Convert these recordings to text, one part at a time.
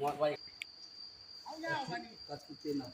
ມອດໄວ້ ເອົາຍາວບັດນີ້ ກັດເຕັມນະ.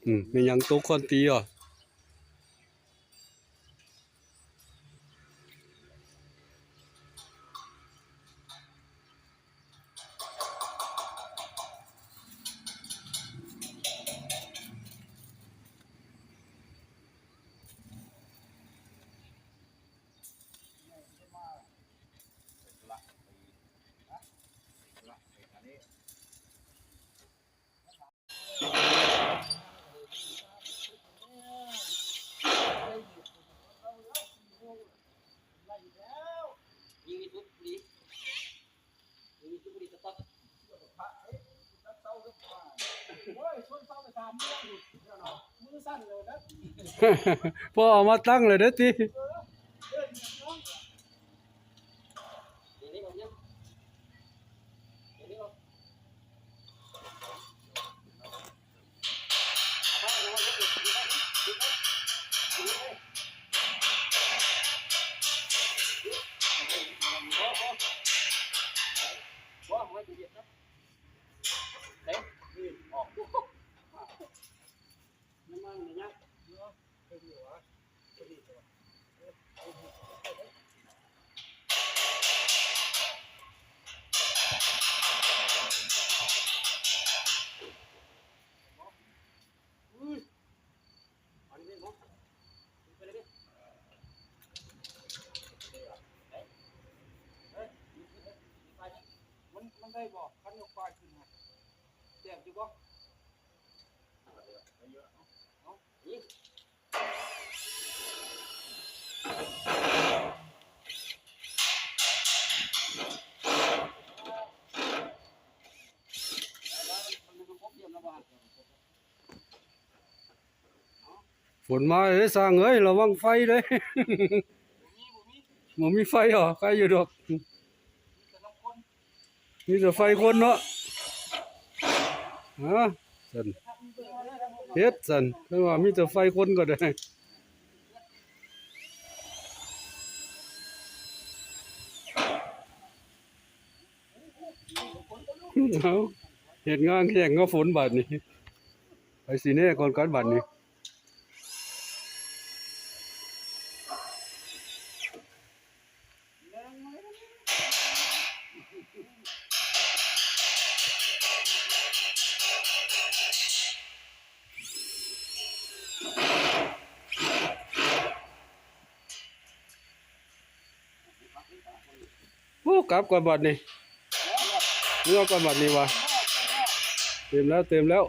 ອືມ ແມ່ນຫຍັງ ຕົກຄອນຕີຫວາ? ພໍເອົາມາຕັ້ງແລ້ວເດ້ຕິ. ນ້ຳມັນມັນຍັງເນາະ ເປັນຢູ່ຫວາ? ເປັນຢູ່ຫວາ? ບໍ່? ຄັນຍົກປ້າຍຂຶ້ນຫັ້ນ ແຊບຢູ່ບໍ່? ຝົນມາເດ້ຊ່າງເອີຍ ລະວັງໄຟເດ້. ບໍ່ມີໄຟເຫາະ ໃຄຢູ່ດອກ ມີແຕ່ໄຟຄົນເນາະ. ຮະ ຊັ້ນ ເຮັດຊັ້ນ ເພິ່ນວ່າມີແຕ່ໄຟຄົນກໍໄດ້. ເອົາ ເຮັດງານແຂ່ງກັບຝົນບາດນີ້ ໃຜຊິແນ່ກ່ອນກັນບາດນີ້. ໂອ້ ກັບກ່ອນບາດນີ້ ເມືອກ່ອນບາດນີ້ວ່າ ເຕັມແລ້ວ ເຕັມແລ້ວ.